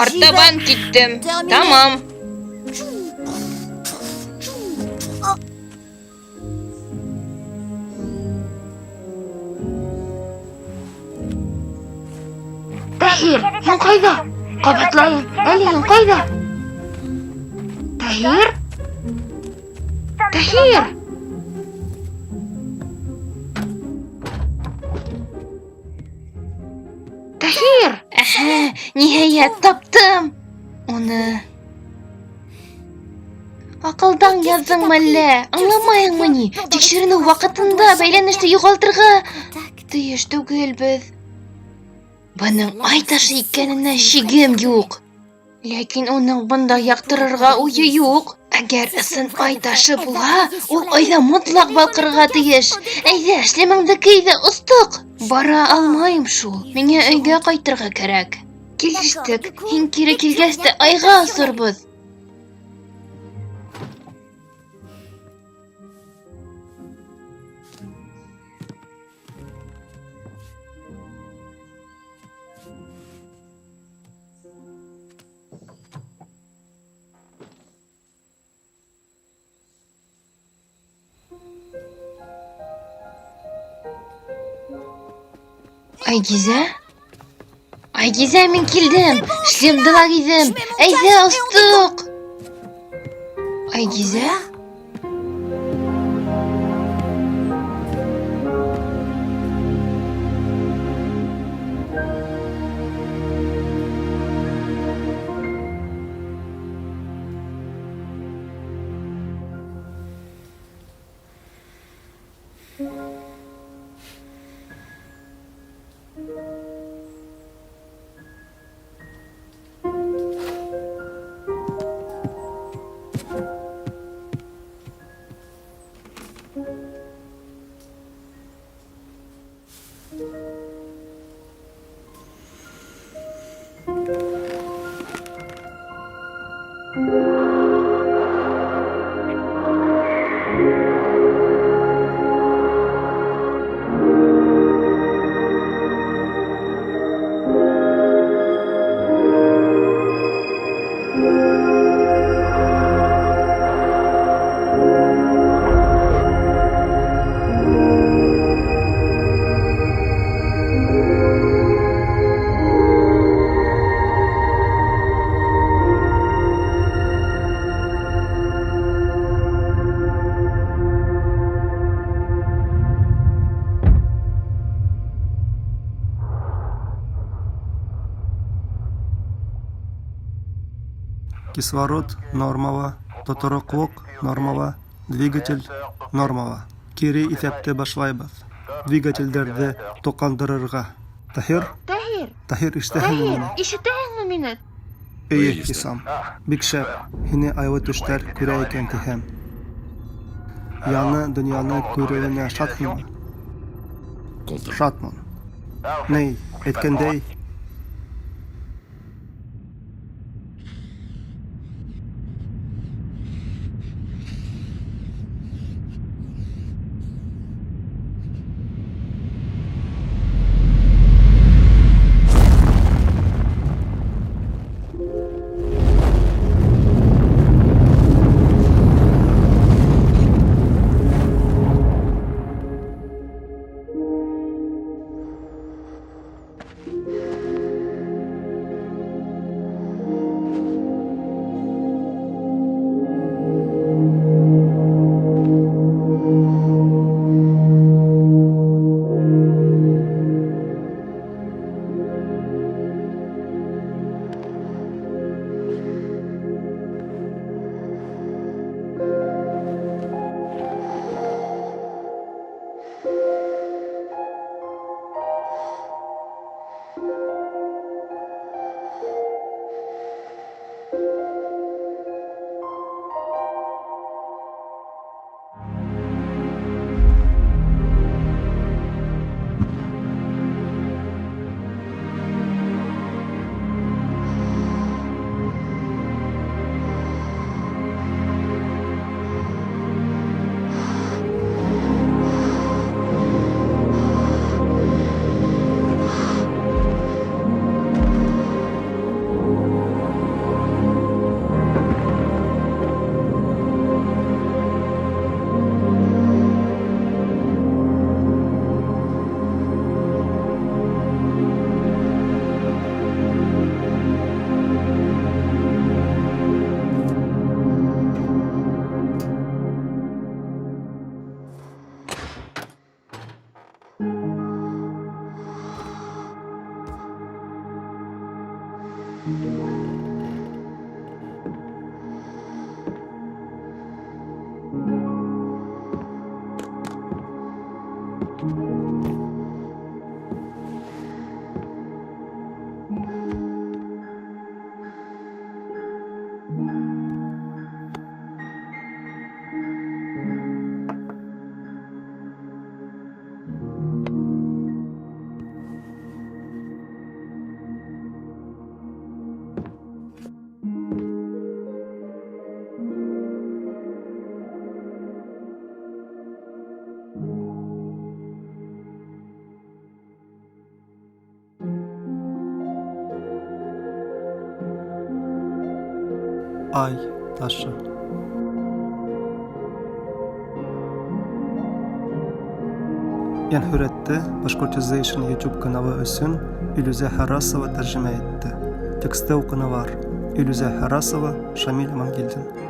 Артабан киттем. Тамам. Таһир, һин ҡайҙа? Ҡабатлайым, әле һин ҡайҙа? Таһир? Таһир! Таһир! Әһә, ниһайәт таптым. Уны. Аҡылдан яҙҙыңмы әллә? Аңламайһыңмы ни? Тикшеренеү ваҡытында бәйләнеште юғалтырға тейеш түгелбеҙ. Бының ай ташы икәненә шигем юҡ. Ләкин уның бында яҡтырырға уйы юҡ. Әгәр ысын ай ташы булһа, ул айҙа мотлаҡ балҡырға тейеш. Әйҙә, шлемыңды кей ҙә остоҡ. Бара алмайым шул. Миңә өйгә ҡайтырға кәрәк. Килештек. Һин кире килгәс тә айға осорбоҙ. Айгизә? Айгизә, мин килдем. Шлемды ла киҙем. Әйҙә, остоҡ. Айгизә? Кислород нормала, тотороҡлоҡ нормала, двигатель нормала. Кире иҫәпте башлайбыҙ. Двигателдәрҙе тоҡандырырға. Таһир? Таһир! Таһир, ишетәһеңме Таһир, мине? ишетәһеңме мине? Эйе, Хисам. Бик шәп. Һине айлы төштәр күрә икән тиһәм. Яңы донъяны күреүеңә шатһыңмы? Шатмын. Ни, әйткәндәй... Ай ташы. Йәнһүрәтте Башкортization YouTube каналы өсөн Илүзә Харасова тәржемә итте. Тексты уҡынылар Илүзә Харасова, Шамил Амангилдин.